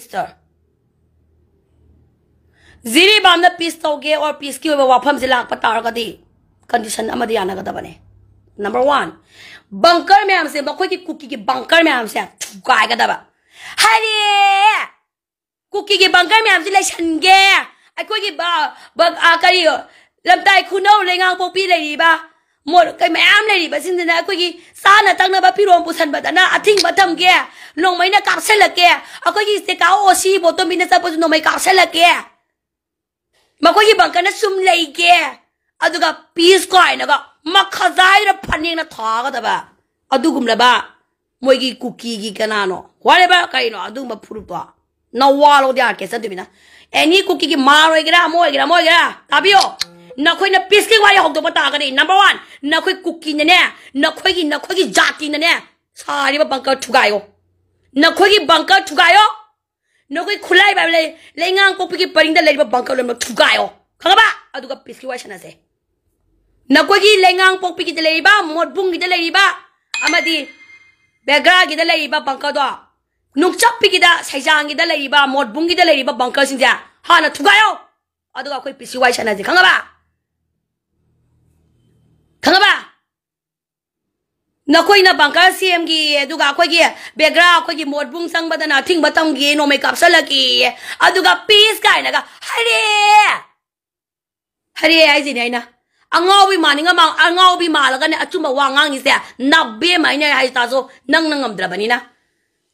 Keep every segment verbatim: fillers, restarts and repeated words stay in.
Mister ꯖꯤꯔꯤꯕꯥꯝꯅ piece ꯇꯧꯒꯦ or ꯄꯤꯁꯀꯤ ꯑꯣꯏꯕ ꯋꯥꯐꯝꯁꯦ ꯂꯥꯛꯄ ꯇꯥꯔꯒꯗꯤ ꯀꯟꯗꯤꯁꯟ ꯑꯃꯗꯤ ꯌꯥꯅꯒꯗꯕꯅꯦ꯫ ꯅꯝꯕꯔ ꯋꯥꯟ, ꯕꯪꯀꯔ ꯃꯌꯥꯝꯁꯦ, ꯃꯈꯣꯏꯒꯤ ꯀꯨꯀꯤꯒꯤ ꯕꯪꯀꯔ ꯃꯌꯥꯝꯁꯦ ꯊꯨꯒꯥꯏꯒꯗꯕ꯫ ꯍꯥꯏꯔꯦ, ꯀꯨꯀꯤꯒꯤ ꯕꯪꯀꯔ ꯃꯌꯥꯝꯁꯤ ꯂꯩꯁꯟꯒꯦ꯫ ꯑꯩꯈꯣꯏꯒꯤ ꯕ-, ꯕ-, ꯑ, ꯀꯔꯤ, ꯂꯝꯇꯥꯏ ꯈꯨꯅꯧ ꯂꯩꯉꯥꯡꯄꯣꯛꯄꯤ ꯂꯩꯔꯤꯕ, ꯃꯣꯠ ꯀꯩ ꯃꯌꯥꯝ ꯂꯩꯔꯤꯕꯁꯤꯡꯁꯤꯅ ꯑꯩꯈꯣꯏꯒꯤ ꯆꯥꯅ ꯊꯛꯅꯕ ꯐꯤꯔꯣꯜ ꯄꯨꯁꯟꯕꯗꯅ ꯑꯊꯤꯡꯕ ꯊꯝꯒꯦ, ꯅꯣꯡꯃꯩꯅ ꯀꯥꯞꯁꯜꯂꯛꯀꯦ, ꯑꯩꯈꯣꯏꯒꯤ ꯁꯦꯀꯥ ꯑꯣ ꯁꯤ ꯕꯣꯇꯣꯝꯕꯤꯅ ꯆꯠꯄꯁꯨ ꯅꯣꯡꯃꯩ ꯀꯥꯞꯁꯜꯂꯛꯀꯦ, ꯃꯈꯣꯏꯒꯤ ꯕꯪꯀꯔꯅ ꯁꯨꯝ ꯂꯩꯒꯦ, ꯑꯗꯨꯒ ꯄꯤꯁ ꯀꯥꯏꯅꯒ ꯃꯈꯖꯥꯏꯗ ꯐꯅꯦꯛꯅ ꯊꯥꯒꯗꯕ ꯑꯗꯨꯒꯨꯝꯂꯕ ꯃꯣꯏꯒꯤ ꯀꯨꯀꯤꯒꯤ ꯀꯅꯥꯅꯣ, whatever, ꯀꯩꯅꯣ ꯑꯗꯨꯒꯨꯝꯕ ꯐꯨꯔꯨꯞꯇꯣ ꯅꯋꯥ ꯂꯧꯗꯦ, ꯑꯥꯔ ꯀꯦ ꯆꯟꯗꯣꯏꯕꯤꯅ꯫ ꯑꯦꯅꯤ ꯀꯨꯀꯤꯒꯤ ꯃꯥꯔ ꯑꯣꯏꯒꯦꯔꯥ, ꯑꯃ ꯑꯣꯏꯒꯦꯔꯥ, ꯑꯃ ꯑꯣꯏꯒꯦꯔꯥ, ꯇꯥꯕꯤꯌꯣ꯫ ꯅꯈꯣꯏꯅ ꯄꯤꯁꯀꯤ ꯋꯥꯔꯤ ꯍꯧꯗꯣꯛꯄ ꯇꯥꯔꯒꯗꯤ, ꯅꯝꯕꯔ ꯋꯥꯟ, ꯅꯈꯣꯏ ꯀꯨꯀꯤꯅꯅꯦ, ꯅꯈꯣꯏꯒꯤ, ꯅꯈꯣꯏꯒꯤ ꯖꯥꯇꯤꯅꯅꯦ ꯁꯥꯔꯤꯕ ꯕꯪꯀꯔ ꯊꯨꯒꯥꯏꯌꯣ꯫ ꯅꯈꯣꯏꯒꯤ ꯕꯪꯀꯔ ꯊꯨꯒꯥꯏꯌꯣ꯫ ꯅꯈꯣꯏ ꯈꯨꯠꯂꯥꯏ ꯄꯥꯏꯕ ꯂꯩ, ꯂꯩꯉꯥꯡ ꯄꯣꯛꯄꯤꯒꯤ ꯄꯔꯤꯡꯗ ꯂꯩꯔꯤꯕ ꯕꯪꯀꯔ ꯂꯣꯏꯅꯃꯛ ꯊꯨꯒꯥꯏꯌꯣ, ꯈꯪꯉꯕ? ꯑꯗꯨꯒ ꯄꯤꯁꯀꯤ ꯋꯥꯔꯤ ꯁꯥꯟꯅꯁꯦ꯫ ꯅꯈꯣꯏꯒꯤ ꯂꯩꯉꯥꯡ ꯄꯣꯛꯄꯤꯒꯤꯗ ꯂꯩꯔꯤꯕ, ꯃꯣꯠꯕꯨꯡꯒꯤꯗ ꯂꯩꯔꯤꯕ, ꯑꯃꯗꯤ ꯕꯦꯒ꯭ꯔꯥꯒꯤꯗ ꯂꯩꯔꯤꯕ ꯕꯪꯀꯔꯗꯣ, ꯅꯨꯡꯆꯞꯄꯤꯒꯤꯗ, ꯁꯩꯖꯥꯡꯒꯤꯗ ꯂꯩꯔꯤꯕ, ꯃꯣꯠꯕꯨꯡꯒꯤꯗ ꯂꯩꯔꯤꯕ ꯕꯪꯀꯔꯁꯤꯡꯁꯦ ꯍꯥꯟꯅ ꯊꯨꯒꯥꯏꯌꯣ꯫ ꯑꯗꯨꯒ ꯑꯩꯈꯣꯏ ꯄꯤꯁꯀꯤ ꯋꯥꯔꯤ ꯁꯥꯟꯅꯁꯦ, ꯈꯪꯉꯕ? ꯈꯪꯉꯕ? ꯅꯈꯣꯏꯅ ꯕꯪꯀꯔ ꯁꯦꯝꯈꯤ, ꯑꯗꯨꯒ ꯑꯩꯈꯣꯏꯒꯤ ꯕꯦꯒ꯭ꯔꯥ, ꯑꯩꯈꯣꯏꯒꯤ ꯃꯣꯠꯕꯨꯡ ꯆꯪꯕꯗꯅ ꯑꯊꯤꯡꯕ ꯊꯝꯈꯤ, ꯅꯣꯡꯃꯩ ꯀꯥꯞꯁꯜꯂꯛꯈꯤ, ꯑꯗꯨꯒ ꯄꯤꯁ ꯀꯥꯏꯅꯒ ꯍꯥꯏꯔꯦ꯫ ꯍꯥꯏꯔꯦ ꯍꯥꯏꯁꯤꯅꯦ ꯑꯩꯅ꯫ ꯑꯉꯥꯎꯕꯤ ꯃꯥꯟꯅꯤꯡꯉ ꯃꯥ-, ꯑꯉꯥꯎꯕꯤ ꯃꯥꯜꯂꯒꯅꯦ ꯑꯆꯨꯝꯕ ꯋꯥ ꯉꯥꯡꯉꯤꯁꯦ꯫ ꯅꯕꯦꯝꯃ, ꯑꯩꯅ ꯍꯥꯏ ꯇꯥꯁꯨ ꯅꯪꯅ ꯉꯝꯗ꯭ꯔꯕꯅꯤꯅ꯫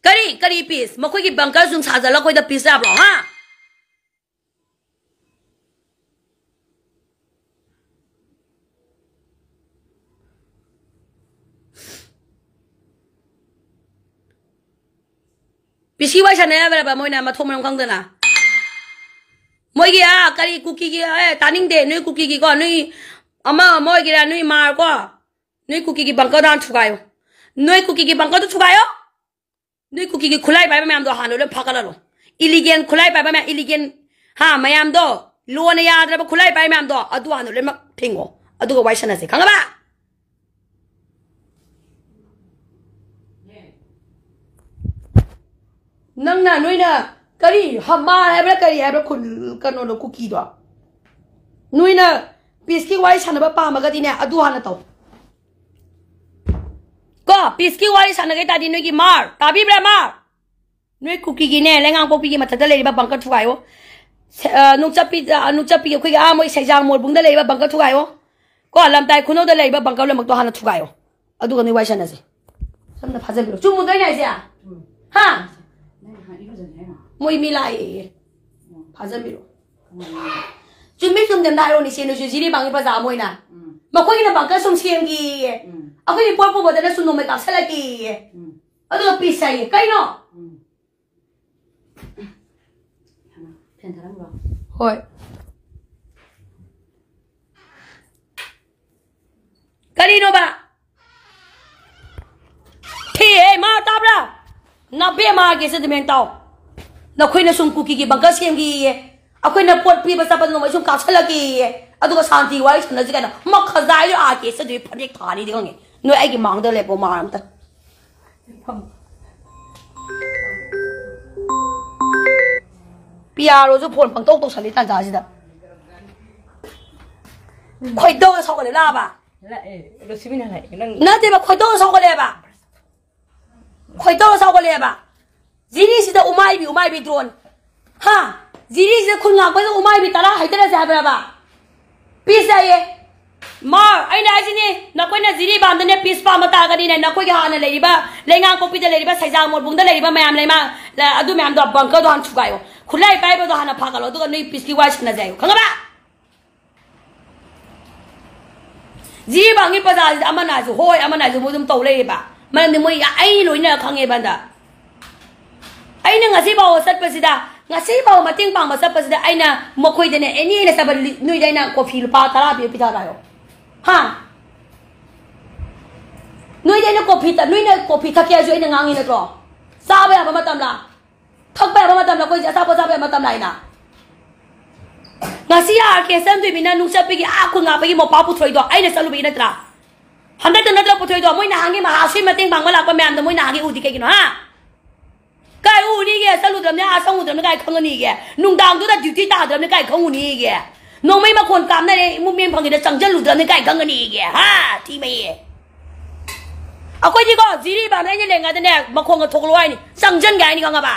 ꯀꯔꯤ, ꯀꯔꯤ ꯄꯤꯁ? ꯃꯈꯣꯏꯒꯤ ꯕꯪꯀꯔ ꯁꯨꯝ ꯁꯥꯖꯜꯂ ꯑꯩꯈꯣꯏꯗ ꯄꯤꯁ ꯌꯥꯕ꯭ꯔꯣ, ꯍꯥ? ꯄꯤꯁꯤ ꯋꯥꯏ ꯁꯥꯟꯅ ꯌꯥꯕ꯭ꯔꯕ ꯃꯣꯏꯅ ꯃꯊꯣꯡ ꯃꯔꯝ ꯈꯪꯗꯅ? ꯃꯣꯏꯒꯤ, ꯑꯥ, ꯀꯔꯤ ꯀꯨꯀꯤꯒꯤ, ꯑꯦ, ꯇꯥꯅꯤꯡꯗꯦ꯫ ꯅꯣꯏ ꯀꯨꯀꯤꯒꯤꯀꯣ, ꯅꯣꯏ ꯑꯃ ꯑꯃ ꯑꯣꯏꯒꯦꯔꯥ, ꯅꯣꯏ ꯃꯥꯔꯀꯣ, ꯅꯣꯏ ꯀꯨꯀꯤꯒꯤ ꯕꯪꯀꯔꯗꯣ ꯍꯥꯟꯅ ꯊꯨꯒꯥꯏꯌꯣ꯫ ꯅꯣꯏ ꯀꯨꯀꯤꯒꯤ ꯕꯪꯀꯔꯗꯣ ꯊꯨꯒꯥꯏꯌꯣ꯫ ꯅꯣꯏ ꯀꯨꯀꯤꯒꯤ ꯈꯨꯠꯂꯥꯏ ꯄꯥꯏꯕ ꯃꯌꯥꯝꯗꯣ ꯍꯥꯟꯅ ꯂꯣꯏ ꯐꯥꯒꯠꯍꯜꯂꯣ꯫ ꯏꯂꯤꯒꯦꯟ ꯈꯨꯠꯂꯥꯏ ꯄꯥꯏꯕ ꯃꯌꯥꯝ, ꯏꯂꯤꯒꯦꯟ, ꯍꯥ, ꯃꯌꯥꯝꯗꯣ, ꯂꯣꯅ ꯌꯥꯗ꯭ꯔꯕ ꯈꯨꯠꯂꯥꯏ ꯄꯥꯏꯕ ꯃꯌꯥꯝꯗꯣ, ꯑꯗꯨ ꯍꯥꯟꯅ ꯂꯣꯏꯅꯃꯛ ꯊꯤꯡꯉꯣ꯫ ꯑꯗꯨꯒ ꯋꯥꯔꯤ ꯁꯥꯟꯅꯁꯦ, ꯈꯪꯉꯕ? ꯅꯪꯅ, ꯅꯣꯏꯅ ꯀꯔꯤ ꯍꯃꯥꯔ ꯍꯥꯏꯕ꯭ꯔꯥ, ꯀꯔꯤ ꯍꯥꯏꯕ꯭ꯔꯥ, ꯈꯨꯜ, ꯀꯩꯅꯣꯗꯣ, ꯀꯨꯀꯤꯗꯣ? ꯅꯣꯏꯅ ꯄꯤꯁꯀꯤ ꯋꯥꯔꯤ ꯁꯥꯟꯅꯕ ꯄꯥꯝꯃꯒꯗꯤꯅꯦ, ꯑꯗꯨ ꯍꯥꯟꯅ ꯇꯧ꯫ ꯀꯣ, ꯄꯤꯁꯀꯤ ꯋꯥꯔꯤ ꯁꯥꯟꯅꯒꯦ ꯇꯥꯔꯗꯤ ꯅꯣꯏꯒꯤ ꯃꯥꯔ, ꯇꯥꯕꯤꯕ꯭ꯔꯥ ꯃꯥꯔ? ꯅꯣꯏ ꯀꯨꯀꯤꯒꯤꯅꯦ, ꯂꯩꯉꯥꯡꯄꯣꯛꯄꯤꯒꯤ ꯃꯊꯛꯇ ꯂꯩꯔꯤꯕ ꯕꯪꯀꯔ ꯊꯨꯒꯥꯏꯌꯣ꯫ ꯁꯦ-, ꯑ, ꯅꯨꯡꯆꯠꯄꯤ-, ꯑ, ꯅꯨꯡꯆꯠꯄꯤꯒꯤ ꯑꯩꯈꯣꯏꯒꯤ, ꯑꯥ, ꯃꯣꯏ ꯁꯩꯖꯥꯡ ꯃꯣꯔꯕꯨꯡꯗ ꯂꯩꯔꯤꯕ ꯕꯪꯀꯔ ꯊꯨꯒꯥꯏꯌꯣ꯫ ꯀꯣ, ꯂꯝꯇꯥꯏ ꯈꯨꯅꯧꯗ ꯂꯩꯔꯤꯕ ꯕꯪꯀꯔ ꯂꯣꯏꯅꯃꯛꯇꯣ ꯍꯥꯟꯅ ꯊꯨꯒꯥꯏꯌꯣ꯫ ꯑꯗꯨꯒ ꯅꯣꯏ ꯋꯥꯔꯤ ꯁꯥꯟꯅꯁꯦ꯫ ꯁꯝꯅ ꯐꯥꯖꯟꯕꯤꯔꯣ꯫ ꯆꯨꯝꯃꯨꯗ꯭ꯔꯣ ꯑꯩꯅ ꯍꯥꯏꯁꯦ? ꯍꯥ? ꯃꯣꯏ ꯃꯤ ꯂꯥꯛꯑꯦꯌꯦ꯫ ꯐꯥꯖꯟꯕꯤꯔꯣ꯫ ꯆꯨꯝꯃꯤ ꯆꯨꯝꯗꯦ ꯑꯝꯇ ꯍꯥꯏꯔꯣꯅꯦ, ꯁꯦ, ꯅꯣꯏꯁꯨ ꯖꯤꯔꯤꯕꯥꯝꯒꯤ ꯄ꯭ꯔꯖꯥ ꯑꯃ ꯑꯣꯏꯅ꯫ ꯃꯈꯣꯏꯒꯤꯅ ꯕꯪꯀꯔ ꯁꯨꯝ ꯁꯦꯝꯈꯤꯌꯦ꯫ ꯑꯩꯈꯣꯏꯒꯤ ꯄꯣꯠ ꯄꯨꯕꯗꯅ ꯁꯨꯝ ꯅꯣꯡꯃꯩ ꯀꯥꯞꯁꯜꯂꯛꯀꯦꯌꯦ꯫ ꯑꯗꯨꯒ ꯄꯤꯁ ꯍꯥꯏꯌꯦ꯫ ꯀꯩꯅꯣ? ꯐꯦꯟ ꯊꯥꯔꯝꯕ꯭ꯔꯣ? ꯍꯣꯏ꯫ ꯀꯔꯤꯅꯣꯕ? ꯊꯤꯍꯦ, ꯃꯥ ꯇꯥꯕ꯭ꯔꯥ? ꯅꯕꯦꯝꯃꯒꯤꯁꯦ ꯑꯗꯨꯃꯥꯏꯅ ꯇꯥꯎ꯫ ꯅꯈꯣꯏꯅ ꯁꯨꯝ ꯀꯨꯀꯤꯒꯤ ꯕꯪꯀꯔ ꯁꯦꯝꯈꯤꯌꯦ꯫ ꯑꯩꯈꯣꯏꯅ ꯄꯣꯠ ꯄꯤꯕ ꯆꯠꯄꯗ ꯅꯣꯡꯃꯩ ꯁꯨꯝ ꯀꯥꯞꯁꯜꯂꯛꯈꯤꯌꯦ꯫ ꯑꯗꯨꯒ ꯁꯥꯟꯇꯤ ꯋꯥꯔꯤ ꯁꯥꯟꯅꯁꯤ ꯀꯥꯏꯅ꯫ ꯃꯈꯖꯥꯏꯗꯣ ꯑꯥ ꯀꯦ ꯆꯠꯇꯣꯏ ꯐꯅꯦꯛ ꯊꯥꯅꯤꯗꯤ ꯈꯪꯉꯦ꯫ ꯅꯣꯏ ꯑꯩꯒꯤ ꯃꯥꯡꯗ ꯂꯦꯞꯄꯣ ꯃꯥꯔ ꯑꯝꯇ꯫ ꯄꯤꯌꯥꯔꯣꯁꯨ ꯐꯣꯟ ꯄꯪꯇꯧ ꯇꯧꯁꯜꯂꯤ ꯇꯥꯟꯖꯥꯁꯤꯗ꯫ ꯈꯣꯏꯗꯧ ꯁꯧꯒꯠꯂꯦ ꯂꯥꯛꯑꯕ? ꯂꯥꯛꯑꯦ, ꯔꯣꯁꯤꯕꯤꯅ ꯂꯥꯛꯑꯦ, ꯅꯪ ꯅꯠꯇꯦꯕ, ꯈꯣꯏꯗꯧ ꯁꯧꯒꯠꯂꯦꯕ꯫ ꯈꯣꯏꯗꯧ ꯁꯧꯒꯠꯂꯦꯕ꯫ ꯖꯤꯔꯤꯁꯤꯗ ꯎꯃꯥꯏꯕꯤ, ꯎꯃꯥꯏꯕꯤ ꯗ꯭ꯔꯣꯟ꯫ ꯍꯥ? ꯖꯤꯔꯤꯁꯤꯗ ꯈꯨꯟ ꯉꯥꯛꯄꯗ ꯎꯃꯥꯏꯕꯤ ꯇꯔꯥ ꯍꯥꯏꯊꯔꯁꯦ ꯍꯥꯏꯕ꯭ꯔꯕ? ꯄꯤꯁ ꯍꯥꯏꯌꯦ꯫ ꯃꯥ, ꯑꯩꯅ ꯍꯥꯏꯁꯤꯅꯤ, ꯅꯈꯣꯏꯅ ꯖꯤꯔꯤꯕꯥꯝꯗꯅꯦ ꯄꯤꯁ ꯄꯥꯝꯕ ꯇꯥꯔꯒꯗꯤꯅꯦ, ꯅꯈꯣꯏꯒꯤ ꯍꯥꯟꯅ ꯂꯩꯔꯤꯕ ꯂꯩꯉꯥꯡꯄꯣꯛꯄꯤꯗ ꯂꯩꯔꯤꯕ ꯁꯩꯖꯥꯡ ꯃꯣꯔꯕꯨꯡꯗ ꯂꯩꯔꯤꯕ ꯃꯌꯥꯝ ꯂꯩꯃ-, ꯑꯗꯨ ꯃꯌꯥꯝꯗꯣ ꯕꯪꯀꯔꯗꯣ ꯍꯥꯟꯅ ꯊꯨꯒꯥꯏꯌꯣ꯫ ꯈꯨꯠꯂꯥꯏ ꯄꯥꯏꯕꯗꯣ ꯍꯥꯟꯅ ꯐꯥꯒꯠꯂꯣ, ꯑꯗꯨꯒ ꯅꯣꯏ ꯄꯤꯁꯀꯤ ꯋꯥꯔꯤ ꯁꯥꯟꯅꯖꯦ ꯍꯥꯏꯌꯣ꯫ ꯈꯪꯉꯕ? ꯖꯤꯔꯤꯕꯥꯝꯒꯤ ꯄ꯭ꯔꯖꯥꯁꯤꯗ ꯑꯃꯅ ꯍꯥꯏꯁꯨ ꯍꯣꯏ, ꯑꯃꯅ ꯍꯥꯏꯁꯨ ꯃꯣꯏ ꯑꯗꯨꯝ ꯇꯧ ꯂꯩꯌꯦꯕ꯫ ꯃꯔꯝꯗꯤ ꯃꯣꯏ ꯌꯥ-, ꯑꯩ ꯂꯣꯏꯅ ꯈꯪꯉꯦꯕ ꯍꯟꯗꯛ꯫ ꯑꯩꯅ ꯉꯁꯤ ꯐꯥꯎꯕ ꯆꯠꯄꯁꯤꯗ, ꯉꯁꯤ ꯐꯥꯎꯕ ꯃꯇꯦꯡ ꯄꯥꯡꯕ ꯆꯠꯄꯁꯤꯗ ꯑꯩꯅ ꯃꯈꯣꯏꯗꯅꯦ, ꯑꯦꯅꯤ ꯑꯩꯅ ꯆꯠꯄ ꯂꯤ-, ꯅꯣꯏꯗ ꯑꯩꯅ ꯀꯣꯐꯤ ꯂꯨꯄꯥ ꯇꯔꯥ ꯄꯤꯕ ꯄꯤꯊꯔꯛꯑꯣ꯫ ꯍꯥ? ꯅꯣꯏꯗ ꯑꯩꯅ ꯀꯣꯐꯤ ꯊꯛ-, ꯅꯣꯏꯅ ꯀꯣꯐꯤ ꯊꯛꯀꯦ ꯍꯥꯏꯔꯁꯨ ꯑꯩꯅ ꯉꯥꯡꯉꯤ ꯅꯠꯇ꯭ꯔꯣ? ꯆꯥꯕ ꯌꯥꯕ ꯃꯇꯝꯂ? ꯊꯛꯄ ꯌꯥꯕ ꯃꯇꯝꯗ ꯑꯩꯈꯣꯏꯁꯦ ꯑꯆꯥꯄꯣꯠ ꯆꯥꯕ ꯌꯥꯕ ꯃꯇꯝ ꯂꯥꯛꯏꯅ꯫ ꯉꯁꯤ ꯑꯥꯔ ꯀꯦ ꯆꯟꯗꯣꯏꯃꯤꯅ ꯅꯨꯡꯆꯠꯄꯤꯒꯤ ꯑꯥ ꯈꯨꯟ ꯉꯥꯛꯄꯒꯤ ꯃꯣꯄꯥ ꯄꯨꯊꯣꯛꯏꯗꯣ ꯑꯩꯅ ꯆꯠꯂꯨꯕꯒꯤ ꯅꯠꯇ꯭ꯔꯥ? ꯍꯟꯗꯛꯇ ꯅꯠꯇ꯭ꯔꯥ ꯄꯨꯊꯣꯛꯏꯗꯣ? ꯃꯣꯏ ꯅꯍꯥꯟꯒꯤ ꯃꯍꯥꯁꯨꯏ ꯃꯇꯦꯡ ꯄꯥꯡꯕ ꯂꯥꯛꯄ ꯃꯌꯥꯝꯗꯣ ꯃꯣꯏ ꯅꯍꯥꯟꯒꯤ ꯎꯗꯤ ꯀꯩꯒꯤꯅꯣ, ꯍꯥ? ꯀꯥꯏ ꯎꯅꯤꯒꯦ? ꯆꯠꯂꯨꯗ꯭ꯔꯕꯅꯤ, ꯑꯥ ꯆꯪꯉꯨꯗ꯭ꯔꯕꯅꯤ, ꯀꯥꯏ ꯈꯪꯉꯅꯤꯒꯦ? ꯅꯨꯡꯗꯥꯡꯗꯨꯗ ꯗ꯭ꯌꯨꯇꯤ ꯇꯥꯗ꯭ꯔꯕꯅꯤ, ꯀꯥꯏ ꯈꯪꯉꯨꯅꯤꯒꯦ? ꯅꯣꯡꯃꯩ ꯃꯈꯣꯟ ꯀꯥꯞꯅꯔꯦ, ꯏꯃꯨꯡ ꯃꯦꯟ ꯐꯪꯉꯤꯗ ꯆꯪꯁꯤꯜꯂꯨꯗ꯭ꯔꯕꯅꯤ, ꯀꯥꯏ ꯈꯪꯉꯅꯤꯒꯦ? ꯍꯥ, ꯊꯤ ꯃꯩꯌꯦ꯫ ꯑꯩꯈꯣꯏꯗꯤꯀꯣ, ꯖꯤꯔꯤꯕꯥꯝꯅ ꯑꯩꯅ ꯂꯩꯉꯥꯏꯗꯅꯦ, ꯃꯈꯣꯟꯒ ꯊꯣꯛꯂꯛꯑꯣ ꯍꯥꯏꯅꯤ, ꯆꯪꯁꯤꯟꯒꯦ ꯍꯥꯏꯅꯤ, ꯈꯪꯉꯕ?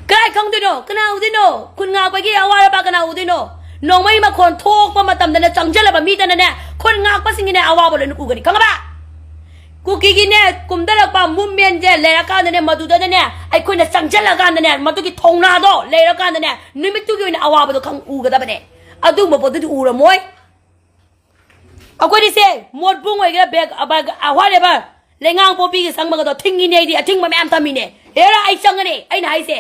ꯀꯗꯥꯏ ꯈꯪꯗꯣꯏꯅꯣ? ꯀꯅꯥ ꯎꯗꯣꯏꯅꯣ? ꯈꯨꯟ ꯉꯥꯛꯄꯒꯤ ꯑꯋꯥꯔꯕ ꯀꯅꯥ ꯎꯗꯣꯏꯅꯣ? ꯅꯣꯡꯃꯩ ꯃꯈꯣꯟ ꯊꯣꯛꯄ ꯃꯇꯝꯗꯅꯦ, ꯆꯪꯁꯤꯜꯂꯕ ꯃꯤꯗꯅꯅꯦ, ꯈꯨꯟ ꯉꯥꯛꯄꯁꯤꯡꯒꯤꯅꯦ ꯑꯋꯥꯕ ꯂꯣꯏꯅ ꯎꯒꯅꯤ, ꯈꯪꯉꯕ? ꯀꯨꯀꯤꯒꯤꯅꯦ, ꯀꯨꯝꯊꯔꯛꯄ movementꯁꯦ ꯂꯩꯔꯀꯥꯟꯗꯅꯦ, ꯃꯗꯨꯗꯅꯅꯦ, ꯑꯩꯈꯣꯏꯅ ꯆꯪꯁꯤꯜꯂꯀꯥꯟꯗꯅꯦ, ꯃꯗꯨꯒꯤ ꯊꯧꯅꯥꯗꯣ ꯂꯩꯔꯀꯥꯟꯗꯅꯦ, ꯅꯨꯃꯤꯠꯇꯨꯒꯤ ꯑꯣꯏꯅ ꯑꯋꯥꯕꯗꯣ ꯈꯪ ꯎꯒꯗꯕꯅꯦ꯫ ꯑꯗꯨꯒꯨꯝꯕ ꯄꯣꯠꯇꯨꯗꯤ ꯎꯔꯝꯃꯣꯏ꯫ ꯑꯩꯈꯣꯏꯗꯤ ꯁꯦ, ꯃꯣꯠꯕꯨꯡ ꯑꯣꯏꯒꯦꯔꯥ, ꯕꯦꯒ, ꯕꯦꯒ, whatever, ꯂꯩꯉꯥꯡ ꯄꯣꯛꯄꯤꯒꯤ ꯆꯪꯕꯒꯗꯣ ꯊꯤꯡꯉꯤꯅꯦ ꯑꯩꯗꯤ, ꯑꯊꯤꯡꯕ ꯃꯌꯥꯝ ꯊꯝꯃꯤꯅꯦ꯫ ꯍꯦꯔꯥ, ꯑꯩ ꯆꯪꯉꯅꯤ, ꯑꯩꯅ ꯍꯥꯏꯁꯦ꯫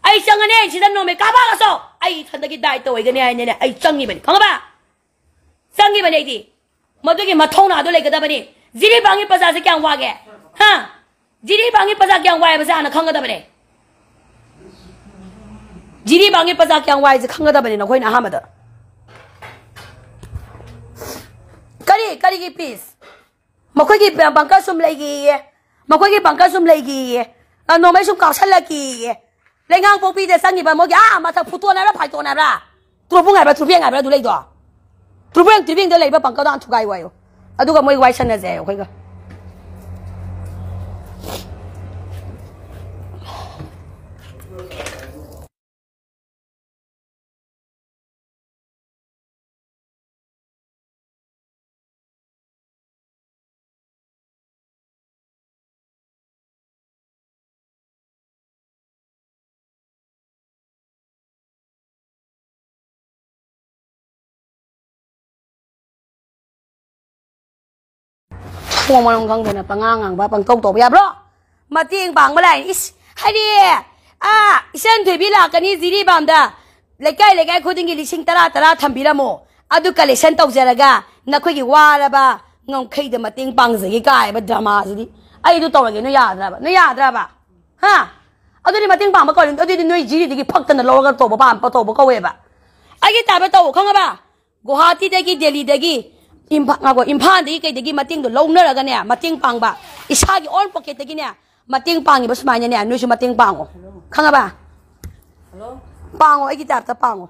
ꯑꯩ ꯆꯪꯉꯅꯤ, ꯁꯤꯗ ꯅꯣꯡꯃꯩ ꯀꯥꯞꯄꯛꯑꯒꯁꯨ ꯑꯩ ꯏꯊꯟꯗꯒꯤ ꯗꯥꯏꯠꯇ ꯑꯣꯏꯒꯅꯤ ꯍꯥꯏꯅꯅꯦ, ꯑꯩ ꯆꯪꯉꯤꯕꯅꯤ, ꯈꯪꯉꯕ? ꯆꯪꯉꯤꯕꯅꯤ ꯑꯩꯗꯤ꯫ ꯃꯗꯨꯒꯤ ꯃꯊꯧꯅꯥꯗꯣ ꯂꯩꯒꯗꯕꯅꯤ꯫ ꯖꯤꯔꯤꯕꯥꯝꯒꯤ ꯄ꯭ꯔꯖꯥꯁꯦ ꯀꯌꯥꯝ ꯋꯥꯒꯦ? ꯍꯥ? ꯖꯤꯔꯤꯕꯥꯝꯒꯤ ꯄ꯭ꯔꯖꯥ ꯀꯌꯥꯝ ꯋꯥꯏ ꯍꯥꯏꯕꯁꯦ ꯍꯥꯟꯅ ꯈꯪꯒꯗꯕꯅꯦ꯫ ꯖꯤꯔꯤꯕꯥꯝꯒꯤ ꯄ꯭ꯔꯖꯥ ꯀꯌꯥꯝ ꯋꯥꯏꯁꯦ ꯈꯪꯒꯗꯕꯅꯤ ꯅꯈꯣꯏꯅ ꯑꯍꯥꯟꯕꯗ꯫ ꯀꯔꯤ, ꯀꯔꯤꯒꯤ peace? ꯃꯈꯣꯏꯒꯤ ꯕ-, bunker ꯁꯨꯝ ꯂꯩꯈꯤꯌꯦ꯫ ꯃꯈꯣꯏꯒꯤ bunker ꯁꯨꯝ ꯂꯩꯈꯤꯌꯦ꯫ ꯑ, ꯅꯣꯡꯃꯩ ꯁꯨꯝ ꯀꯥꯞꯁꯜꯂꯛꯈꯤꯌꯦ꯫ ꯂꯩꯉꯥꯡ ꯄꯣꯛꯄꯤꯗ ꯆꯪꯉꯤꯕ ꯃꯣꯏꯒꯤ, ꯑꯥ, ꯃꯊꯛ ꯐꯨꯠꯇꯣꯟ ꯍꯥꯏꯕ꯭ꯔꯥ, ꯐꯥꯏꯇꯣꯟ ꯍꯥꯏꯕ꯭ꯔꯥ? ꯇ꯭ꯔꯨꯕꯨꯡ ꯍꯥꯏꯕ꯭ꯔꯥ, ꯇ꯭ꯔꯨꯕꯦꯡ ꯍꯥꯏꯕ꯭ꯔꯥ ꯑꯗꯨ ꯂꯩꯗꯣ? ꯇ꯭ꯔꯨꯕꯦꯡ, ꯇ꯭ꯔꯨꯕꯦꯡꯗ ꯂꯩꯕ bunker ꯗꯣ ꯍꯥꯟꯅ ꯊꯨꯒꯥꯏꯌꯨ ꯍꯥꯏꯌꯨ꯫ ꯑꯗꯨꯒ ꯃꯣꯏ ꯋꯥꯏ ꯁꯪꯅꯁꯦ ꯍꯥꯏꯌꯨ ꯑꯩꯈꯣꯏꯒ꯫ ꯊꯣꯡ ꯃꯔꯝ ꯈꯪꯗꯅ ꯄꯉꯥꯡ ꯉꯥꯡꯕ, ꯄꯪꯇꯧ ꯇꯧꯕ ꯌꯥꯕ꯭ꯔꯣ? ꯃꯇꯦꯡ ꯄꯥꯡꯕ ꯂꯥꯛꯏ꯫ ꯏꯁ, ꯍꯥꯏꯗꯤ, ꯑꯥ, ꯏꯆꯟ ꯊꯣꯏꯕꯤ ꯂꯥꯛꯀꯅꯤ ꯖꯤꯔꯤꯕꯥꯝꯗ, ꯂꯩꯀꯥꯏ ꯂꯩꯀꯥꯏ ꯈꯨꯗꯤꯡꯒꯤ ꯂꯤꯁꯤꯡ ꯇꯔꯥ ꯇꯔꯥ ꯊꯝꯕꯤꯔꯝꯃꯣ, ꯑꯗꯨ collection ꯇꯧꯖꯔꯒ ꯅꯈꯣꯏꯒꯤ ꯋꯥꯔꯕ ꯉꯝꯈꯩꯗ ꯃꯇꯦꯡ ꯄꯥꯡꯖꯒꯦ ꯀꯥꯏꯕ drama ꯁꯤꯗꯤ꯫ ꯑꯩ ꯑꯗꯨ ꯇꯧꯔꯒꯦ, ꯅꯣꯏ ꯌꯥꯗ꯭ꯔꯕ? ꯅꯣꯏ ꯌꯥꯗ꯭ꯔꯕ? ꯍꯥ? ꯑꯗꯨꯗꯤ ꯃꯇꯦꯡ ꯄꯥꯡꯕ ꯀꯧꯔꯤ, ꯑꯗꯨꯗꯤ ꯅꯣꯏ ꯖꯤꯔꯤꯗꯒꯤ ꯐꯛꯇꯅ ꯂꯧꯔꯒ ꯇꯧꯕ ꯄꯥꯝ-, ꯇꯧꯕ ꯀꯧꯋꯦꯕ꯫ ꯑꯩꯒꯤ type ꯇꯧ, ꯈꯪꯉꯕ? ꯒꯨꯋꯥꯍꯥꯇꯤꯗꯒꯤ, ꯗꯦꯜꯂꯤꯗꯒꯤ, ꯏꯝꯐꯥ-, ꯉꯥꯏꯈꯣ, ꯏꯝꯐꯥꯜꯗꯒꯤ ꯀꯩꯗꯒꯤ ꯃꯇꯦꯡꯗꯣ ꯂꯧꯅꯔꯒꯅꯦ, ꯃꯇꯦꯡ ꯄꯥꯡꯕ, ꯏꯁꯥꯒꯤ own pocket ꯇꯒꯤꯅꯦ, ꯃꯇꯦꯡ ꯄꯥꯡꯉꯤꯕ ꯁꯨꯃꯥꯏꯅꯅꯦ, ꯅꯣꯏꯁꯨ ꯃꯇꯦꯡ ꯄꯥꯡꯉꯣ꯫ ꯈꯪꯉꯕ? ꯄꯥꯡꯉꯣ, ꯑꯩꯒꯤ ꯇꯥꯏꯞꯇ ꯄꯥꯡꯉꯣ꯫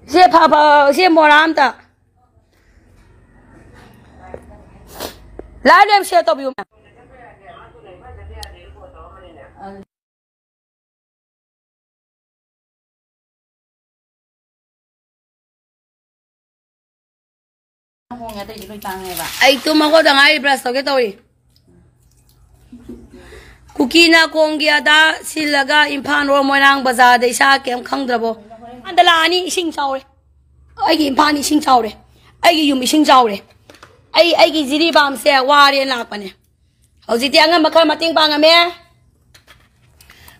ꯁꯦ, ꯐ-, ꯐ-, ꯁꯦ, ꯃꯣꯔꯥ ꯑꯝꯇ꯫ Live ꯂꯣꯏ share ꯇꯧꯕꯤꯌꯨ꯫ ꯍꯣꯡꯉꯦ, ꯑꯇꯩꯗꯤ ꯂꯣꯏ ꯇꯥꯡꯉꯦꯕ꯫ ꯑꯩ ꯇꯨꯝ ꯍꯧꯒꯠꯇ ꯉꯥꯏꯔꯤ, brush ꯇꯧꯒꯦ ꯇꯧꯔꯤ꯫ ꯀꯨꯀꯤ ꯅꯥꯀꯣꯡꯒꯤ ꯑꯗꯥ ꯁꯤꯜꯂꯒ ꯏꯝꯐꯥꯜ ꯔꯣꯝ ꯃꯣꯏꯔꯥꯡ ꯕꯖꯥꯔꯗ ꯏꯁꯥ ꯀꯩꯝ ꯈꯪꯗ꯭ꯔꯕꯣ? ꯑꯗ ꯂꯥꯛꯑꯅꯤ, ꯏꯁꯤꯡ ꯆꯥꯎꯔꯦ꯫ ꯑꯩꯒꯤ ꯏꯝꯐꯥꯜ ꯏꯁꯤꯡ ꯆꯥꯎꯔꯦ꯫ ꯑꯩꯒꯤ ꯌꯨꯝ ꯏꯁꯤꯡ ꯆꯥꯎꯔꯦ꯫ ꯑꯩ, ꯑꯩꯒꯤ ꯖꯤꯔꯤꯕꯥꯝꯁꯦ ꯋꯥꯔꯦꯅ ꯂꯥꯛꯄꯅꯦ꯫ ꯍꯧꯖꯤꯛꯇꯤ ꯑꯉꯝꯕ ꯈꯔ ꯃꯇꯦꯡ ꯄꯥꯡꯉꯝꯃꯦ꯫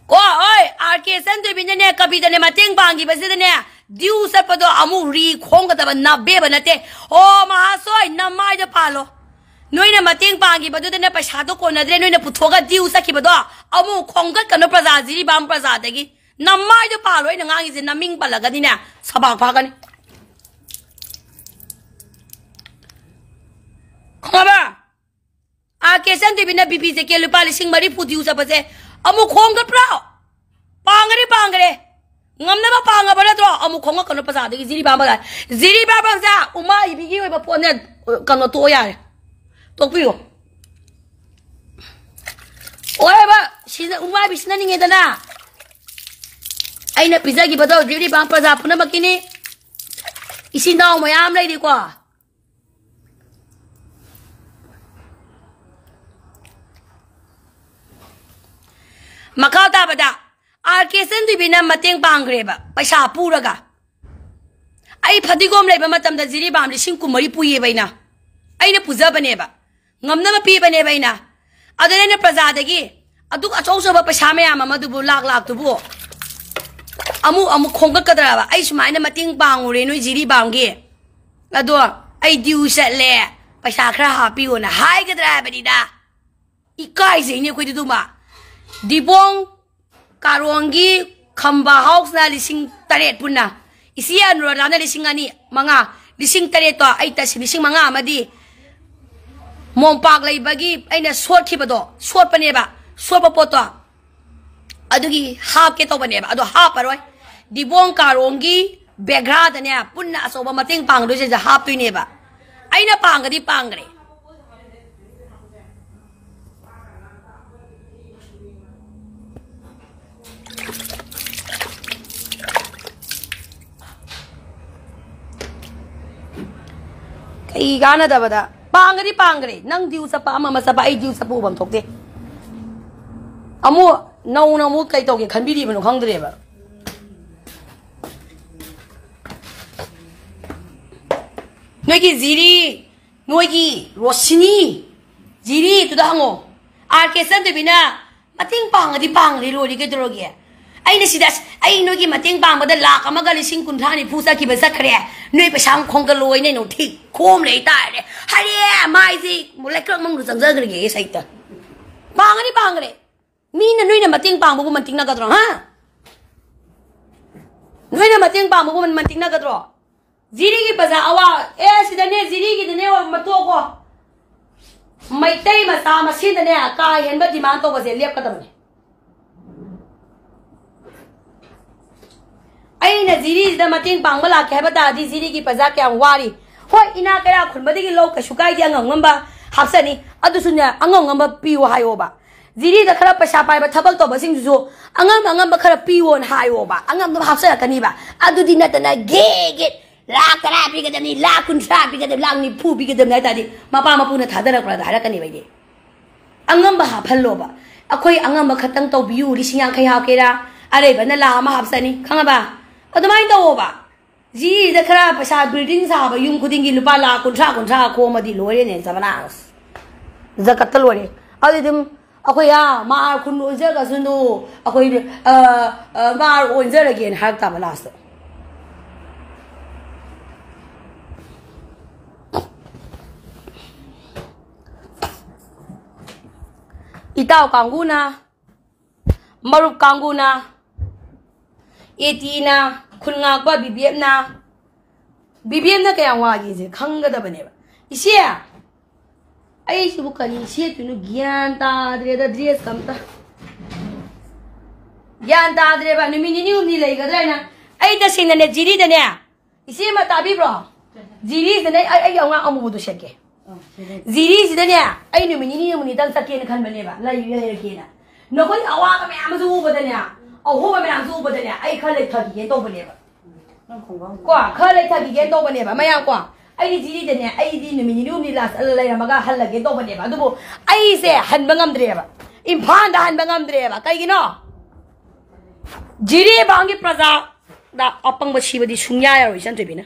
ꯀꯣ, ꯍꯣꯏ, ꯑꯥꯔ ꯀꯦ ꯆꯟꯗꯣꯏꯕꯤꯅꯅꯦ, ꯀꯕꯤꯗꯅꯦ ꯃꯇꯦꯡ ꯄꯥꯡꯈꯤꯕꯁꯤꯗꯅꯦ, due ꯆꯠꯄꯗꯣ ꯑꯃꯨꯛ ꯔꯤ ꯈꯣꯡꯒꯗꯕ ꯅꯕꯦꯕ ꯅꯠꯇꯦ꯫ ꯑꯣ, ꯃꯍꯥꯁꯣꯏ, ꯅꯃꯥꯏꯗ ꯄꯥꯜꯂꯣ꯫ ꯅꯣꯏꯅ ꯃꯇꯦꯡ ꯄꯥꯡꯈꯤꯕꯗꯨꯗꯅꯦ, ꯄꯩꯁꯥꯗꯣ ꯀꯣꯟꯅꯗ꯭ꯔꯦ, ꯅꯣꯏꯅ ꯄꯨꯊꯣꯛꯑꯒ due ꯆꯠꯈꯤꯕꯗꯣ ꯑꯃꯨꯛ ꯈꯣꯝꯒꯠꯀꯅꯨ ꯄ꯭ꯔꯖꯥ, ꯖꯤꯔꯤꯕꯥꯝ ꯄ꯭ꯔꯖꯥꯗꯒꯤ꯫ ꯅꯃꯥꯏꯗꯣ ꯄꯥꯜꯂꯣ, ꯑꯩꯅ ꯉꯥꯡꯉꯤꯁꯦ ꯅꯃꯤꯡ ꯄꯜꯂꯒꯅꯤꯅꯦ, ꯁꯕꯥꯛ ꯐꯥꯒꯅꯤ꯫ ꯈꯪꯉꯕ? ꯑꯥ, ꯀꯦ ꯆꯟꯗꯣꯏꯕꯤꯅ ꯕꯤ ꯄꯤ ꯖꯦ ꯀꯦ ꯂꯨꯄꯥ ꯂꯤꯁꯤꯡ ꯃꯔꯤꯐꯨ due ꯆꯠꯄꯁꯦ ꯑꯃꯨꯛ ꯈꯣꯝꯒꯠꯄ꯭ꯔꯣ? ꯄꯥꯡꯒꯅꯤ, ꯄꯥꯡꯒꯅꯤ꯫ ꯉꯝꯅꯕ ꯄꯥꯡꯉꯕ ꯅꯠꯇ꯭ꯔꯣ? ꯑꯃꯨꯛ ꯈꯣꯝꯒꯠꯀꯅꯨ ꯄ꯭ꯔꯖꯥꯗꯒꯤ, ꯖꯤꯔꯤꯕꯥꯝ ꯄ꯭ꯔꯖꯥ꯫ ꯖꯤꯔꯤꯕꯥꯝ ꯄ꯭ꯔꯖꯥ, ꯎꯃꯥꯏꯕꯤꯒꯤ ꯑꯣꯏꯕ ꯄꯣꯠꯅꯦ, ꯀꯩꯅꯣ, ꯇꯣꯛꯑꯣ ꯌꯥꯔꯦ꯫ ꯇꯣꯛꯄꯤꯌꯨ꯫ ꯑꯣꯏꯕ, ꯁꯤꯅ ꯎꯃꯥꯏꯕꯤ ꯁꯤꯟꯅꯅꯤꯡꯉꯦꯗꯅ꯫ ꯑꯩꯅ ꯄꯤꯖꯈꯤꯕꯗꯣ ꯖꯤꯔꯤꯕꯥꯝ ꯄ꯭ꯔꯖꯥ ꯄꯨꯝꯅꯃꯛꯀꯤꯅꯤ꯫ ꯏꯆꯤꯟ ꯏꯅꯥꯎ ꯃꯌꯥꯝ ꯂꯩꯔꯤꯀꯣ꯫ ꯃꯈꯥ ꯇꯥꯕꯗ ꯑꯥꯔ ꯀꯦ ꯆꯟꯗꯣꯏꯕꯤꯅ ꯃꯇꯦꯡ ꯄꯥꯡꯈ꯭ꯔꯦꯕ, ꯄꯩꯁꯥ ꯄꯨꯔꯒ꯫ ꯑꯩ ꯐꯗꯤꯒꯣꯝ ꯂꯩꯕ ꯃꯇꯝꯗ ꯖꯤꯔꯤꯕꯥꯝ ꯂꯤꯁꯤꯡ ꯀꯨꯟꯃꯔꯤ ꯄꯨꯏꯌꯦꯕ ꯑꯩꯅ꯫ ꯑꯩꯅ ꯄꯨꯖꯕꯅꯦꯕ꯫ ꯉꯝꯅꯕ ꯄꯤꯕꯅꯦꯕ ꯑꯩꯅ꯫ ꯑꯗꯨꯅ ꯑꯩꯅ ꯄ꯭ꯔꯖꯥꯗꯒꯤ ꯑꯗꯨꯛ ꯑꯆꯧ ꯑꯆꯧꯕ ꯄꯩꯁꯥ ꯃꯌꯥꯝ ꯑꯃꯗꯨꯕꯨ, ꯂꯥꯛ ꯂꯥꯛꯇꯨꯕꯨ ꯑꯃꯨꯛ, ꯑꯃꯨꯛ ꯈꯣꯝꯒꯠꯀꯗ꯭ꯔꯕ? ꯑꯩ ꯁꯨꯃꯥꯏꯅ ꯃꯇꯦꯡ ꯄꯥꯡꯉꯨꯔꯦ ꯅꯣꯏ ꯖꯤꯔꯤꯕꯥꯝꯒꯤ꯫ ꯑꯗꯣ ꯑꯩ due ꯆꯠꯂꯦ, ꯄꯩꯁꯥ ꯈꯔ ꯍꯥꯞꯄꯤꯌꯣꯅ ꯍꯥꯏꯒꯗ꯭ꯔꯥ ꯍꯥꯏꯕꯅꯤꯗ꯫ ꯏꯀꯥꯏꯖꯩꯅꯦ ꯑꯩꯈꯣꯏꯗꯤ ꯑꯗꯨꯃ꯫ ꯗꯤꯕꯣꯡ ꯀꯥꯔꯣꯡꯒꯤ ꯈꯝꯕ house ꯅ ꯂꯤꯁꯤꯡ ꯇꯔꯦꯠ ꯄꯨꯟꯅ, ꯏꯆꯦ ꯑꯅꯨꯔꯥꯙꯥꯅ ꯂꯤꯁꯤꯡ ꯑꯅꯤ, ꯃꯉꯥ, ꯂꯤꯁꯤꯡ ꯇꯔꯦꯠꯇꯣ ꯑꯩ ꯇꯁꯤ ꯂꯤꯁꯤꯡ ꯃꯉꯥ ꯑꯃꯗꯤ ꯃꯣꯝꯄꯥꯛ ꯂꯩꯕꯒꯤ ꯑꯩꯅ ꯁꯣꯠꯈꯤꯕꯗꯣ, ꯁꯣꯠꯄꯅꯦꯕ, ꯁꯣꯠꯄ ꯄꯣꯠꯇꯣ ꯑꯗꯨꯒꯤ ꯍꯥꯞꯀꯦ ꯇꯧꯕꯅꯦꯕ, ꯑꯗꯣ ꯍꯥꯞꯄꯔꯣꯏ꯫ ꯗꯤꯕꯣꯡ ꯀꯥꯔꯣꯡꯒꯤ ꯕꯦꯒ꯭ꯔꯥꯗꯅꯦ ꯄꯨꯟꯅ ꯑꯆꯧꯕ ꯃꯇꯦꯡ ꯄꯥꯡꯗꯣꯏꯁꯦ ꯍꯥꯞꯇꯣꯏꯅꯦꯕ꯫ ꯑꯩꯅ ꯄꯥꯡꯒꯗꯤ ꯄꯥꯡꯈ꯭ꯔꯦ꯫ ꯀꯩ ꯀꯥꯟꯅꯗꯕꯗ? ꯄꯥꯡꯒꯗꯤ ꯄꯥꯡꯈ꯭ꯔꯦ꯫ ꯅꯪ ꯗ꯭ꯌꯨ ꯆꯠꯄ, ꯑꯃ ꯑꯃ ꯆꯠꯄ, ꯑꯩ ꯗ꯭ꯌꯨ ꯆꯠꯄ ꯎꯐꯝ ꯊꯣꯛꯇꯦ꯫ ꯑꯃꯨꯛ ꯅꯧꯅ ꯑꯃꯨꯛ ꯀꯩ ꯇꯧꯒꯦ ꯈꯟꯕꯤꯔꯤꯕꯅꯣ ꯈꯪꯗ꯭ꯔꯦꯕ꯫ ꯅꯣꯏꯒꯤ ꯖꯤꯔꯤ, ꯅꯣꯏꯒꯤ ꯔꯣꯁꯤꯅꯤ, ꯖꯤꯔꯤꯗꯨꯗ ꯍꯪꯉꯣ꯫ ꯑꯥꯔ ꯀꯦ ꯆꯟꯗꯕꯤꯅ ꯃꯇꯦꯡ ꯄꯥꯡꯉꯗꯤ ꯄꯥꯡꯈ꯭ꯔꯦ, ꯂꯣꯏꯔꯦ, ꯀꯩꯗꯧꯔꯒꯦ? ꯑꯩꯅ ꯁꯤꯗ ꯑꯁ, ꯑꯩ ꯅꯣꯏꯒꯤ ꯃꯇꯦꯡ ꯄꯥꯡꯕꯗ ꯂꯥꯛ ꯑꯃꯒ ꯂꯤꯁꯤꯡ ꯀꯨꯟꯊ꯭ꯔꯥ ꯅꯤꯐꯨ ꯆꯠꯈꯤꯕ ꯆꯠꯈ꯭ꯔꯦ꯫ ꯅꯣꯏ ꯄꯩꯁꯥ ꯑꯃ ꯈꯣꯝꯒꯠꯂꯣꯏꯅ ꯅꯣ ꯊꯤ ꯈꯣꯝ ꯂꯩ ꯇꯥꯔꯦ꯫ ꯍꯔꯦ, ꯃꯥꯏꯁꯤ ꯂꯩꯀ꯭ꯔꯛ ꯃꯅꯨꯡꯗ ꯆꯪꯖꯈ꯭ꯔꯒꯦ ꯁꯩꯇ꯫ ꯄꯥꯡꯉꯗꯤ ꯄꯥꯡꯈ꯭ꯔꯦ꯫ ꯃꯤꯅ ꯅꯣꯏꯅ ꯃꯇꯦꯡ ꯄꯥꯡꯕꯕꯨ ꯃꯟꯇꯤꯛꯅꯒꯗ꯭ꯔꯣ, ꯍꯥ? ꯅꯣꯏꯅ ꯃꯇꯦꯡ ꯄꯥꯡꯕꯕꯨ ꯃꯟꯇꯤꯛꯅꯒꯗ꯭ꯔꯣ? ꯖꯤꯔꯤꯒꯤ ꯄ꯭ꯔꯖꯥ ꯑꯋꯥ, ꯑꯦ, ꯁꯤꯗꯅꯦ, ꯖꯤꯔꯤꯒꯤꯗꯅꯦ, ꯃꯇꯣꯛꯈꯣ꯫ ꯃꯩꯇꯩ ꯃꯆꯥ ꯃꯁꯦꯟꯗꯅꯦ, ꯀꯥ ꯍꯦꯟꯕ ꯗꯤꯃꯥꯟ ꯇꯧꯕꯁꯦ ꯂꯦꯞꯀꯗꯕꯅꯦ꯫ ꯑꯩꯅ ꯖꯤꯔꯤꯁꯤꯗ ꯃꯇꯦꯡ ꯄꯥꯡꯕ ꯂꯥꯛꯀꯦ ꯍꯥꯏꯕ ꯇꯥꯔꯗꯤ, ꯖꯤꯔꯤꯒꯤ ꯄ꯭ꯔꯖꯥ ꯀꯌꯥꯝ ꯋꯥꯔꯤ꯫ ꯍꯣꯏ, ꯏꯅꯥ ꯀꯩꯔꯥ ꯈꯨꯟꯕꯗꯒꯤ ꯂꯧ ꯀꯩꯁꯨ ꯀꯥꯏꯗꯦ, ꯑꯉꯝ ꯉꯝꯕ ꯍꯥꯞꯆꯅꯤ꯫ ꯑꯗꯨꯁꯨꯅꯦ, ꯑꯉꯝ ꯉꯝꯕ ꯄꯤꯌꯨ ꯍꯥꯏꯌꯣꯕ꯫ ꯖꯤꯔꯤꯗ ꯈꯔ ꯄꯩꯁꯥ ꯄꯥꯏꯕ ꯊꯕꯛ ꯇꯧꯕꯁꯤꯡꯗꯨꯁꯨ ꯑꯉꯝ ꯑꯉꯝꯕ ꯈꯔ ꯄꯤꯌꯣꯅ ꯍꯥꯏꯌꯣꯕ, ꯑꯉꯝꯕ ꯍꯥꯞꯆꯔꯛꯀꯅꯤꯕ꯫ ꯑꯗꯨꯗꯤ ꯅꯠꯇꯅ ꯒꯦ ꯒꯦ ꯂꯥꯛ ꯇꯔꯥ ꯄꯤꯒꯗꯕꯅꯤ, ꯂꯥꯛ ꯀꯨꯟꯊ꯭ꯔꯥ ꯄꯤꯒꯗꯕꯅꯤ, ꯂꯥꯛ ꯅꯤꯐꯨ ꯄꯤꯒꯗꯕꯅꯤ ꯍꯥꯏ ꯇꯥꯔꯗꯤ, ꯃꯄꯥ ꯃꯄꯨꯅ ꯊꯥꯗꯔꯛꯄ꯭ꯔꯥꯗ ꯍꯥꯏꯔꯛꯀꯅꯦꯕ ꯑꯩꯗꯤ꯫ ꯑꯉꯝꯕ ꯍꯥꯞꯍꯜꯂꯣꯕ꯫ ꯑꯩꯈꯣꯏ ꯑꯉꯝꯕ ꯈꯛꯇꯪ ꯇꯧꯕꯤꯌꯨ, ꯂꯤꯁꯤꯡ ꯌꯥꯡꯈꯩ ꯍꯥꯞꯀꯦꯔꯥ, ꯑꯔꯩꯕꯅ ꯂꯥꯛ ꯑꯃ ꯍꯥꯞꯆꯅꯤ, ꯈꯪꯉꯕ? ꯑꯗꯨꯃꯥꯏꯅ ꯇꯧꯋꯣꯕ꯫ ꯖꯤꯔꯤꯗ ꯈꯔ ꯄꯩꯁꯥ building ꯁꯥꯕ ꯌꯨꯝ ꯈꯨꯗꯤꯡꯒꯤ ꯂꯨꯄꯥ ꯂꯥꯛ ꯀꯨꯟꯊ꯭ꯔꯥ, ꯀꯨꯟꯊ꯭ꯔꯥ ꯈꯣꯝꯃꯗꯤ ꯂꯣꯏꯔꯦꯅꯦ, ꯖꯕꯅꯥꯁ꯫ ꯖꯀꯠꯇ ꯂꯣꯏꯔꯦ꯫ ꯑꯗꯨꯗꯤ ꯑꯗꯨꯝ ꯑꯩꯈꯣꯏ, ꯑꯥ, ꯃꯥ ꯈꯨꯟ ꯑꯣꯟꯖꯈ꯭ꯔꯁꯅꯨ, ꯑꯩꯈꯣꯏ, ꯑ, ꯑ, ꯃꯥ ꯑꯣꯟꯖꯔꯒꯦꯅ ꯍꯥꯏꯔꯛ ꯇꯥꯕ ꯂꯥꯁꯇ꯫ ꯏꯇꯥꯎ ꯀꯥꯡꯕꯨꯅ, ꯃꯔꯨꯞ ꯀꯥꯡꯕꯨꯅ, ꯑꯦ ꯇꯤꯅ, ꯊꯨꯟ ꯉꯥꯛꯄ ꯕꯤꯕꯦꯞꯅ, ꯕꯤꯕꯦꯞꯅ ꯀꯌꯥꯝ ꯋꯥꯒꯦꯁꯦ ꯈꯪꯒꯗꯕꯅꯦꯕ꯫ ꯏꯆꯦ, ꯑꯩꯁꯤꯕꯨ ꯀꯔꯤ ꯁꯦꯠꯇꯣꯏꯅꯣ ꯒ꯭ꯌꯥꯟ ꯇꯥꯗ꯭ꯔꯦꯗ, ꯗ꯭ꯔꯦꯁꯀ ꯑꯝꯇ꯫ ꯒ꯭ꯌꯥꯟ ꯇꯥꯗ꯭ꯔꯦꯕ, ꯅꯨꯃꯤꯠ ꯅꯤꯅꯤ ꯍꯨꯝꯅꯤ ꯂꯩꯒꯗ꯭ꯔꯥ ꯍꯥꯏꯅ꯫ ꯑꯩ ꯇꯁꯦꯡꯅꯅꯦ, ꯖꯤꯔꯤꯗꯅꯦ, ꯏꯆꯦ ꯑꯃ ꯇꯥꯕꯤꯕ꯭ꯔꯣ? ꯖꯤꯔꯤꯁꯤꯗꯅꯦ ꯑꯩ, ꯑꯩꯒꯤ ꯑꯉꯥꯡ ꯑꯃꯨꯕꯗꯣ ꯁꯦꯠꯀꯦ꯫ ꯖꯤꯔꯤꯁꯤꯗꯅꯦ, ꯑꯩ ꯅꯨꯃꯤꯠ ꯅꯤꯅꯤ ꯍꯨꯝꯅꯤꯇꯪ ꯆꯠꯀꯦꯅ ꯈꯟꯕꯅꯦꯕ, ꯂꯩ-, ꯂꯩꯔꯒꯦꯅ꯫ ꯅꯈꯣꯏ ꯑꯋꯥꯕ ꯃꯌꯥꯝꯁꯨ ꯎꯕꯗꯅꯦ, ꯑꯍꯣꯕ ꯃꯌꯥꯝꯁꯨ ꯎꯕꯗꯅꯦ, ꯑꯩ ꯈꯔ ꯂꯩꯊꯈꯤꯒꯦꯅ ꯇꯧꯕꯅꯦꯕ꯫ ꯀꯣ, ꯈꯔ ꯂꯩꯊꯈꯤꯒꯦꯅ ꯇꯧꯕꯅꯦꯕ, ꯃꯌꯥꯝ ꯀꯣ꯫ ꯑꯩꯗꯤ ꯖꯤꯔꯤꯗꯅꯦ, ꯑꯩꯗꯤ ꯅꯨꯃꯤꯠ ꯅꯤꯅꯤ ꯍꯨꯝꯅꯤ ꯂꯥꯁ ꯂꯩꯔꯝꯃꯒ ꯍꯜꯂꯒꯦ ꯇꯧꯕꯅꯦꯕ꯫ ꯑꯗꯨꯕꯨ ꯑꯩꯁꯦ ꯍꯟꯕ ꯉꯝꯗ꯭ꯔꯦꯕ, ꯏꯝꯐꯥꯜꯗ ꯍꯟꯕ ꯉꯝꯗ꯭ꯔꯦꯕ꯫ ꯀꯩꯒꯤꯅꯣ? ꯖꯤꯔꯤꯕꯥꯝꯒꯤ ꯄ꯭ꯔꯖꯥꯗ ꯑꯄꯪꯕ ꯁꯤꯕꯗꯤ ꯁꯨꯡꯌꯥ ꯌꯥꯔꯣꯏ, ꯏꯆꯟ ꯊꯣꯏꯕꯤꯅ꯫